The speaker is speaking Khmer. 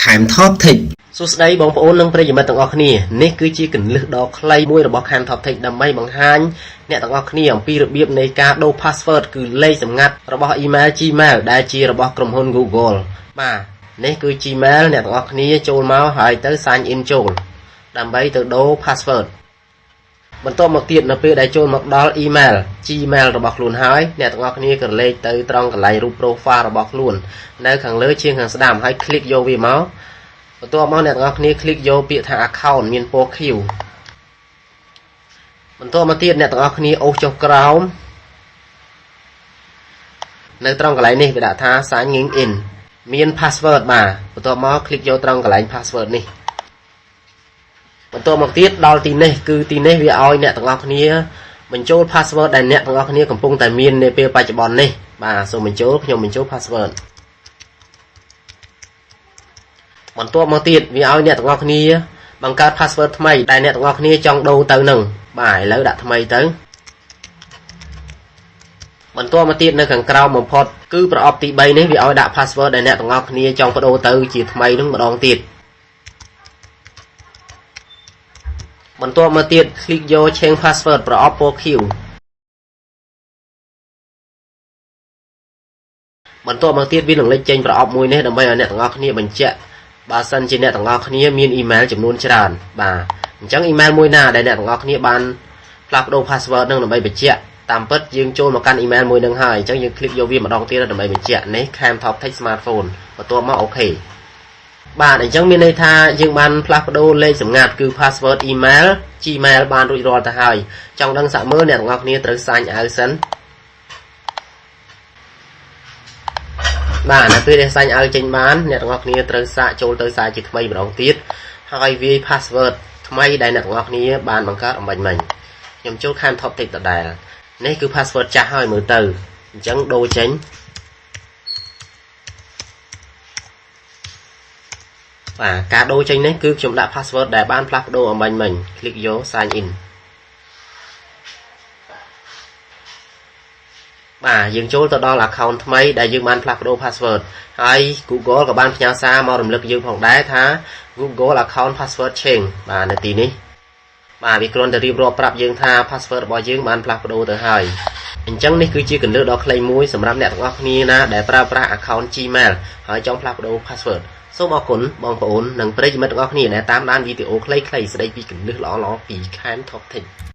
ខែម Top Tech។ សួស្តីបងប្អូននិងប្រិយមិត្តទាំងអស់គ្នានេះគឺជាគន្លឹះដ៏ខ្លីមួយរបស់ Kham Top Tech ដើម្បីបង្ហាញអ្នកទាំងអស់គ្នាអំពីរបៀបនៃការដូរ password គឺលេខសម្ងាត់របស់ email Gmail ដែលជារបស់ក្រុមហ៊ុន Google។ បាទនេះគឺ Gmail អ្នកទាំងអស់គ្នាចូលមកហើយទៅ sign in ចូលដើម្បីទៅដូរ password។ បន្ទាប់មកទៀតនៅពេលដែលចូលមកដល់ email Gmail របស់ខ្លួនហើយអ្នកទាំងអស់គ្នាក៏លេខទៅត្រង់កន្លែងរូប profile របស់ខ្លួននៅខាងលើជាងខាងស្ដាំហើយ click យកវាមកបន្ទាប់មកអ្នកទាំងអស់គ្នា click យកពាក្យថា account មានពណ៌ខៀវបន្ទាប់មកទៀតអ្នកទាំងអស់គ្នាអូសចុះក្រោមនៅត្រង់កន្លែងនេះវាដាក់ថា sign in មាន password។ បាទបន្ទាប់មក click យកត្រង់កន្លែង password នេះ។បន្ទាប់មកទៀតដល់ទីនេះគឺទីនេះវាឲ្យអ្នកទាំងអស់គ្នាបញ្ចូល password ដែលអ្នកទាំងអស់គ្នាកំពុងតែមាននាពេលបច្ចុប្បន្ននេះ។បាទសូមបញ្ចូលខ្ញុំបញ្ចូល password។ បន្ទាប់មកទៀតវាឲ្យអ្នកទាំងអស់គ្នាបង្កើត password ថ្មីដែលអ្នកទាំងអស់គ្នាចង់ដូរទៅនឹងបាទឥឡូវដាក់ថ្មីទៅបន្ទាប់មកទៀតនៅខាងក្រោមបំផុតគឺប្រអប់ទី3នេះវាឲ្យដាក់ password ដែលអ្នកទាំងអស់គ្នាចង់ប្ដូរទៅជាថ្មីនឹងម្ដងទៀត។បន្ទាប់មកទៀត click យក change password ប្រអប់ពណ៌ខៀវបន្ទាប់មកទៀតវានឹងលេចចេញប្រអប់មួយនេះដើម្បីឲ្យអ្នកទាំងអស់គ្នាបញ្ជាក់បើសិនជាអ្នកទាំងអស់គ្នាមានអ៊ីមែលចំនួនច្រើនបាទអញ្ចឹងអ៊ីមែលមួយណាដែលអ្នកទាំងអស់គ្នាបានផ្លាស់ប្ដូរ password នឹងដើម្បីបញ្ជាក់តាមពិតយើងចូលមកកាន់អ៊ីមែលមួយនឹងហើយអញ្ចឹងយើង click យកវាម្ដងទៀតដើម្បីបញ្ជាក់នេះ Cam Top Tech Smartphone បន្ទាប់មក OK។ បាទអញ្ចឹងមានន័យថាយើងបានផ្លាស់ប្ដូរលេខសម្ងាត់គឺ password email Gmail បានរួចរាល់ទៅហើយចង់ដឹងសាកមើលអ្នកទាំងអស់គ្នាត្រូវ sign out សិន។បាទនៅពេលដែល sign out ចេញបានអ្នកទាំងអស់គ្នាត្រូវសាកចូលទៅសារជាថ្មីម្ដងទៀតហើយវាយ password ថ្មីដែលអ្នកទាំងអស់គ្នាបានបង្កើតអម្បាញ់មិញខ្ញុំចូលខាង Top Tech ដដែលនេះគឺ password ចាស់ហើយមើលទៅអញ្ចឹងដូរចេញបាទការដូរចេញនេះគឺខ្ញុំដាក់ password ដែលបានផ្លាស់ប្ដូរអម្បាញ់មិញ click យក sign in។ បាទយើងចូលទៅដល់ account ថ្មីដែលយើងបានផ្លាស់ប្ដូរ password ហើយ Google ក៏បានផ្ញើសារមករំលឹកយើងផងដែរថា Google account password change។ បាទនៅទីនេះបាទវាគ្រាន់តែរៀបរាប់ប្រាប់យើងថា password របស់យើងបានផ្លាស់ប្ដូរទៅហើយអញ្ចឹងនេះគឺជាគន្លឹះដ៏ខ្លីមួយសម្រាប់អ្នកទាំងអស់គ្នាណាដែលប្រើប្រាស់ account Gmail ហើយចង់ផ្លាស់ប្ដូរ password។ សូមអរគុណបងប្អូននិងប្រិយមិត្តទាំងអស់គ្នាដែលតាមដានវីដេអូខ្លីៗស្ដីពីគន្លឹះល្អៗពី Kham Top Tech។